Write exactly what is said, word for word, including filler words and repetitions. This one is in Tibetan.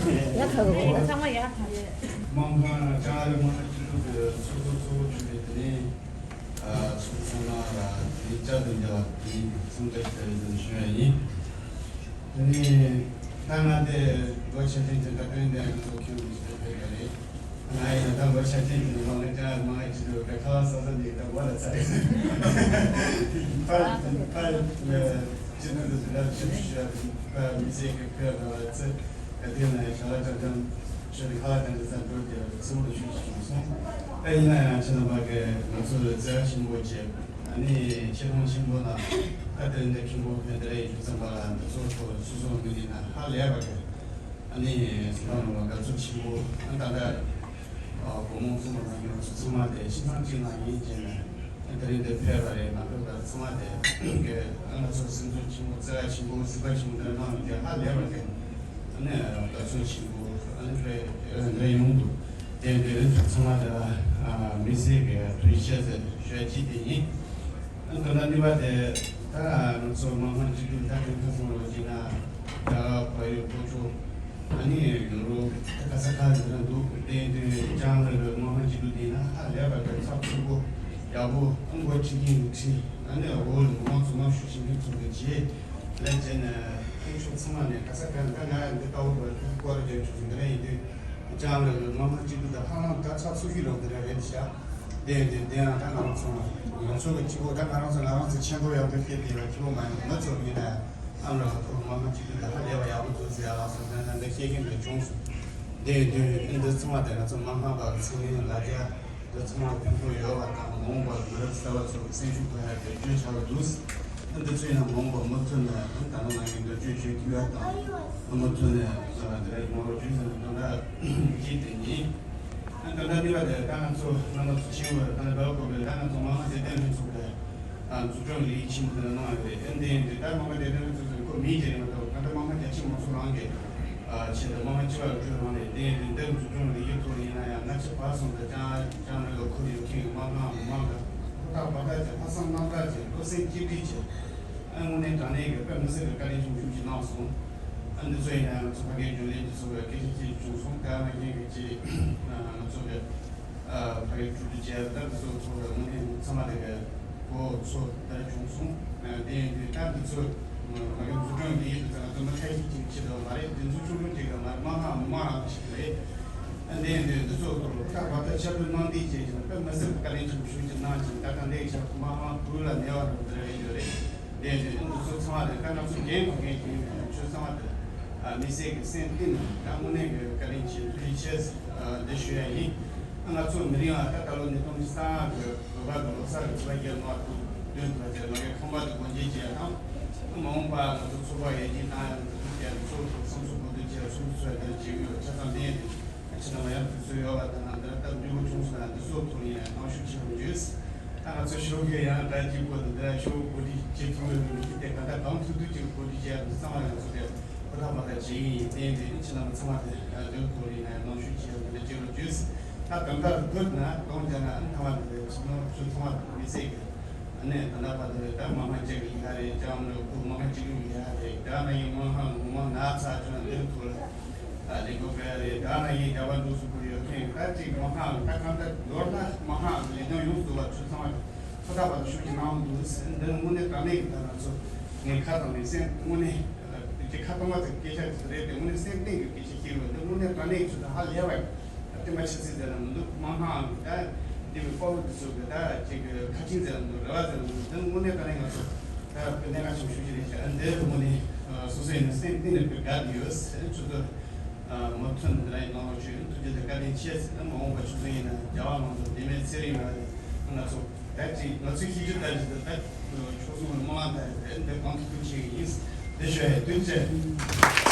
ཡ་ཁ་གོ། ཚང་མ་ཡ་ཁ། དམངས་ཁང་ལྕང་ཡ་རི་དམངས་ཁྲོད་ཀྱི་ཚོགས་གཙོ་གཙོ་བོ་གྱུར་པའི་དེ་ནས་ཚོགས་གཙོ་ནང་ལ་དེ་ནས་བཅའ་སྡོད་འདྲ་བ་དེ་ནས་འཚམས་འདྲི་ཞུ་བའི་དོན་ཞུ་ཡ་ཡིན། དེ་ནས་ད་ང་དེ་ལོ་ཆ་ཅན་གྱི་ད་ཏན་ཏན་ང་ཚོ་ཁྱོད་ཀྱི་ཞིག་ཕེབས་པ་རེད། ང་ཡིན་ན་ད་ལོ་ཆ་ཅན་གྱི་ནང་ལ་ཅང་མ་ཡི་ཅི་འདུག་ད་ཁ་བ་ས་ས་འདི་ད་བ་ལ་ཚ་རེད། ཕ་ཕ་ཅི་འདུག་འདུག་ད་ཅི་འདུག་ཞུ་ཡ་ད་མི་ཚེ་གི་ཁོས་ང་ལ་ཚེ་ག་དུས་ན་ཡང་ཞལ་ལག་ཅང་ཅང་ཞུ་ནི་ཁ་ལག་ཅང་ཅང་ཙམ་འགྲོ་རྒྱུ་ཚུལ་དུ་ཞུ་ཞུ་སོང་། ད་ཡིན་ན་ཡང་ཕྱི་ནང་བར་གི་ང་ཚོ་ལ་བརྩེ་བ་ཆེན་པོ་བྱེད། ཨ་ནི་ཆེ་མཐོང་ཆེན་པོ་དང་ད་དེ་འདྲ་ཆེན་པོ་ཕན་བདེ་ཡིན་རྒྱུ་ཙམ་པ་ལ་འདི་ཚོ་ཁོ་སོ་སོ་མི་འདི་ན་ཧ་ལས་པ་གི། ཨ་ནི་སེམས་ནང་ལ་དགའ་ཚོར་ཆེན་པོ། ཨ་ད་ལྟ་སྒོར་མོ་གསུམ་པ་དང་ཉོ་ཚོ་ཚང་མ་དེ་ཤིང་ཚང་གཅིག་ནང་ཡིན་བྱས་ནས་དེ་རིང་འདིར་ཕེབས་པ་རེད། མ་ཕེབས་པ་ཚང་མ་དེ་གི་ང་ཚོ་སེམས་ཚོར་ཆེན་པོ་བརྩེ་བ་ཆེན་པོ་གཟིགས་པ་ཆེན་པོ་དེ་གནང་ཡོད་དེ་ཧ་ལས་པ་དེ་ཨ་ནི་དགའ་ཚོར་ཆེན་པོ་ཨ་ནི་དཔེ་འདྲ་ཡོང་འདུག་དེ་འདི་རིང་ཚང་མ་དེ་ལ་མི་སེར་གི་ཐུགས་རྗེ་ཆེ་ཟེར་ཞུ་ཡ་གཅིག་དེ་ཡིན། ཨ་ནི་ད་ལྟ་གཉིས་པ་དེ་ད་ང་ཚོ་དམངས་ཁང་སྤྱི་འཐུས་ད་ཐེངས་ཁ་སང་ལོ་གཅིག་ན་རྒྱ་གར་བལ་ཡུལ་ལྷོ་ཕྱོགས། ཨ་ནི་ཡུ་རོབ་ག་ས་ག་ཟེར་ན་འདུག་དེ་དུས་ལྕང་རི་གི་དམངས་ཁང་སྐྱིད་སྡུག་དེ་ན་ཧ་ལས་པ་གི་ཚགས་ཚུད་པོ་ཡག་པོ་ཨང་གོ་ཁྲི་ཀིང་གི་ཁྲི། ཨ་ནི་འོག་ལ་མང་ཚོགས་མང་ཤོས་ཤིང་ཀིང་ཚོ་གི་རྗེས་ལས་བྱས་ནས་ཨེ་ཕྱོགས་ཚང་མ་ནས་ག་ས་ག་ད་ང་འདི་ལྟ་བུ་བར་དུ་སྐོར་ར་རྒྱག་ཆོག་ཟིན་འདི་ར་ཡིན་དུས་ལྕང་རི་གི་དམངས་ཁང་སྐྱིད་སྡུག་དང་ཧ་ལམ་ད་ཚགས་ཚུད་ཀྱི་ལོག་འདི་ར་རེད་ཤག་དེ་དེ་དེ་ཡང་ད་ང་རང་ཚོ་ང་ཚོ་གི་གཅིག་པོ་ད་ང་རང་ཚོ་ང་རང་ཚོ་ཆེན་པོ་ཡག་པོ་སྐྱེས་དེ་ལ་གཅིག་པོ་མ་ཡིན་ང་ཚོ་མི་ན། ཨ་མ་ལགས་ཁོང་མ་མ་གཅིག་པུ་ད་ཧ་ལས་པ་ཡག་པོ་འདུག་ཟེར་ཡ་ལགས་སོ་ཟེར་ན་འདི་ཤེས་མཁན་འདི་བྱུང་སོང་། དེ་དུས་འདི་ཚང་མ་དེ་ང་ཚོ་མ་སྨྲ་བ་ཚང་མའི་ལ་རྒྱ་འདི་ཚང་མ་ཕན་ཐོགས་ཡོད་པ་དང་མ་འོངས་པར་མི་རབས་གསར་པ་ཚོར་སེམས་ཤུགས་ཐོན་ཡ་འདོད་སྐྱོན་ཆགས་འདུག་འདི་ཚོ་ཡིན་ན་མ་འོངས་པར་མུ་མཐུད་ནས་ད་ནང་ནང་གི་འདོད་སྐྱོན་བརྗོད་ཐུབ་ཡ་དང་མུ་མཐུད་ནས་དེ་ཡོང་རོགས་བྱོས་ཟེར་ནས་དོན་དག་གཅིག་དེ་ཡིན། ད་ལྟ་འདི་བ་དེ་ད་ང་ཚོ་རྣམ་པ་ཚོ་ཆེན་པོ་ད་ལྟ་བ་གོ་བའི་ད་ང་ཚོ་མ་མ་དེ་བསྟན་ལྷན་ཚོགས་པའི། ཨ། འཛུགས་སྐྲུན་ལས་ཆེན་མོ་དེ་གནང་ཡོད་རེད། ཨ་འདི་ཡིན་དུས་ད་མ་མ་དེ་དོན་ཚོ་ཟེར་ཁོ་མིང་བརྗེ་ཡོད་མ་གཏོགས་ད་ལྟ་མ་མ་རྒྱ་ཆེ་མང་ཚོགས་རང་གི་ཨ་ཆེད་དུ་མ་མ་སྤྱི་བ་ལ་སྤྲོད་རང་རེད། དེ་ཡིན་དུས་འདི་འཛུགས་སྐྲུན་ལས་ཡུལ་ཐོག་ཡིན་ན་ཡང་སྔ་ཕྱི་བར་གསུམ་དུ་ཅང་ཅང་རེ་ལོ་ཁོར་ཡུག་ཁྱིམ་གྱི་མ་གང་མ་གང་ཧུར་ཐག་འབད་ཐག་བྱས་ལྷག་བསམ་རྣམ་དག་བྱས་བློ་སེམས་གཅིག་སྒྲིལ་བྱས། ཨ་དངོས་གནས་དྲང་གནས་ཀྱི་དཔེ་མི་སྲིད་པའི་བཀའ་དྲིན་ཆེན་པོ་ཞིག་གནང་སོང་། ཨ་འདི་ཚོ་ཡིན་ན་ང་ཚོ་ཕ་གིའི་རྒྱུན་ལས་འདི་ཚོ་གི་སྐད་ཆ་ཅིག་བྱུང་སོང་། ད་ང་རྒན་གྱི་ཅིག་ང་ཚོ་གི་ཕ་གིའི་ཕྲུ་གུ་བྱས་ད་འདི་ཚོ་ཚོ་གི་དངོས་གནས་ཚང་མ་དེ་གི་གོ་ཚོ་ད་བྱུང་སོང་། དེ་ཡིན་དུས་ད་འདི་ཚོ་ང་གི་འཛུགས་སྐྲུན་འདི་ཡིན་དུས་ང་ཚོ་མི་ཁ་ཤས་ཅིག་ཆེད་དུ་མ་རེད། འདི་འཛུགས་སྐྲུན་ཅིག་གི་མ་རེད། མ་ཧ་མ་རང་ཞིག་རེད། ཨ་འདི་ཡིན་དུས་འདི་ཚོ་ཐོག་ལ་ད་བར་ཐག་ཆར་དུ་གནང་འདི་བྱས་ཀྱང་དཔེ་མི་སྲིད་པའི་བཀའ་དྲིན་ཆེན་པོ་ཞིག་གནང་ཞིང་ད་ལྟ་འདི་ཆར་མ་ཧ་བོད་ལ་ཉེ་བ་རུ་འདི་རེད་ཡོད་རེད། དེ་ནས་འདི་ཚོ་ཚང་མ་དེ་ད་ང་ཚོ་རྒན་གོག་རྒན་གྱི་ཡིན་ནའང་ཆོས་ཚང་མ་དེ་མི་སེར་གྱི་སེམས་གཏིང་ནས་ད་དངོས་གནས་ཀྱི་བཀའ་དྲིན་ཆེ་ཐུགས་རྗེ་ཆེ་འདི་ཞུ་ཡ་ཡིན། ང་ཚོ་མི་རིང་བ་ད་ད་ལོ་ཉིས་སྟོང་ཉི་ཤུ་རྩ་ལྔ་གི་བོད་པ་གི་ལོ་གསར་གྱི་ཚོགས་རྒྱལ་མ་ཐུག་དོན་དུ་བྱས་ང་གི་ཁང་པ་དེ་སྒོ་འབྱེད་བྱས་དང་མ་འོངས་པ་ང་ཚོ་ཚོགས་པ་ཡར་རྒྱས་བཏང་ཡ་ཚོགས་པ་ཚོགས་སུ་གོ་བསྡུར་བྱས་སུམ་ཚོགས་ཡར་རྒྱས་ཀྱི་ཆ་ཚང་ལྡན་ཡོད། ཕྱི་ནང་ཡང་དུས་ཚོད་ཡོད་པ་དང་འདིར་སྟབས་འགྲིག་པོ་བྱུང་སོང་ན་འདི་ཚོ་ཐོག་ནས་གནང་ཞུ་བྱེད་དགོས་ཡོད། ད་ང་ཚོ་ཞོགས་ཀྱི་ཡང་གྲ་རྒྱས་པོ་དང་འདིར་ཞོགས་གོ་སྒྲིག་བྱེད་ཐུབ་ཡོད་མི་འདུག་དེ་ག་ད་གང་ཐུབ་ཐུབ་ཀྱི་གོ་སྒྲིག་བྱེད་ཡག་འདི་ཚང་མ་ང་ཚོ་དེ་ཧུར་ཐག་མ་ཐག་བྱེད་ཀྱི་ཡིན། དེ་ཡིན་དུས་ཕྱི་ནང་ཚང་མ་དེ་འདིར་ཐོག་ནས་གནང་ཞུ་བྱེད་ཡག་འདི་འདྲ་བྱེད་དགོས་ཡོད། ད་དོན་དག་བོད་ན་གཏོང་བྱས་ན་ཨ་ནི་ཐ་མ་འདི་ཕྱི་ནང་ཚོ་ཚང་མ་མི་ཚེ་གི་ཨ་ནི་ད་ལྟ་བར་དུ་ད་མ་མ་ཅིག་ཡིན་ཧ་རེད། ཅང་མི་ཁུ་མ་མ་ཅིག་ཡིན་ཧ་རེད། ད་ན་ཡིན་མ་ཧ་ངོ་མ་ན་ཚ་ཅུང་འདིར་ཐོག་ལ། ད་ལས་འགུལ་སྤེལ་རེད། ད་ང་ཡིན་རྒྱ་བ་འདུག་སུ་ཁུར་ཡོད་མཁན་ད་ཅིག་མ་ཧང་ད་གང་ལྟར་མདོར་ན་མ་ཧང་ལས་ཀྱང་ཡོངས་སུ་བ་ཆུ་ཚང་བ་ཐོ་ཐག་བར་ཤུགས་ཀྱི་ནང་འདུག་འདི་ནི་དངོས་གནས་དྲང་གནས་ཀྱི་ད་ང་ཚོ་ངས་ཁ་དང་ནས་སེམས་དངོས་གནས་དེ་ཁ་གཏོང་བ་ཚོའི་སྐད་ཆ་ཅིག་རེད་དེ་དངོས་གནས་སེམས་གཏིང་གི་སྐད་ཆ་ཤེས་རོགས། འདི་དངོས་གནས་དྲང་གནས་ཀྱི་ཆུ་ད་ཧ་ལས་བ་ཡིན། ད་དེ་མ་ཆི་སི་ཟེར་ན་མི་འདུག་མ་ཧང་ད་འདི་བའི་དཔའ་བོ་འདི་ཚོ་གི་ད་ཅིག་ཁ་ཆིང་ཟེར་ན་མི་འདུག་རེ་བ་ཟེར་ན་མི་འདུག་འདི་དངོས་གནས་དྲང་གནས་ང་ཚོ་ད་གནད་འགག་ཆེན་པོ་ཤོད་ཀྱི་རེད་ཤག་འདི་དངོས་གནས་སོ་སོ་ཡིན་ན་སེམས་གཏིང་ནས་དགའ་བསྡད་ཡོད། ཆུ་ཚོད། མུ་མཐུད་ནས་རང་གི་གནང་བ་ཞུ་ཡིན། ཐུགས་རྗེ་དང་བཀའ་དྲིན་ཆེ་ཟེར་ན་མ་འོངས་པ་ཆུ་ཚོད་ཡིན་ན་རྒྱལ་བ་མང་ཚོགས་བདེ་མེད་ཚེ་རིང་ལ་ང་ཚོ་ད་ཅིག་ང་ཚོའི་ཤེས་རྒྱུད་ལྟར་ཞིག་ཏུ་ད་ཆོལ་གསུམ་གྱི་སྨོན་ལམ་ལྟར་དེ་འདི་གང་ཐུབ་ཐུབ་བྱེད་ཀྱི་ཡིན། འདི་ཞུ་ཡ་ཐུགས་རྗེ་ཆེ།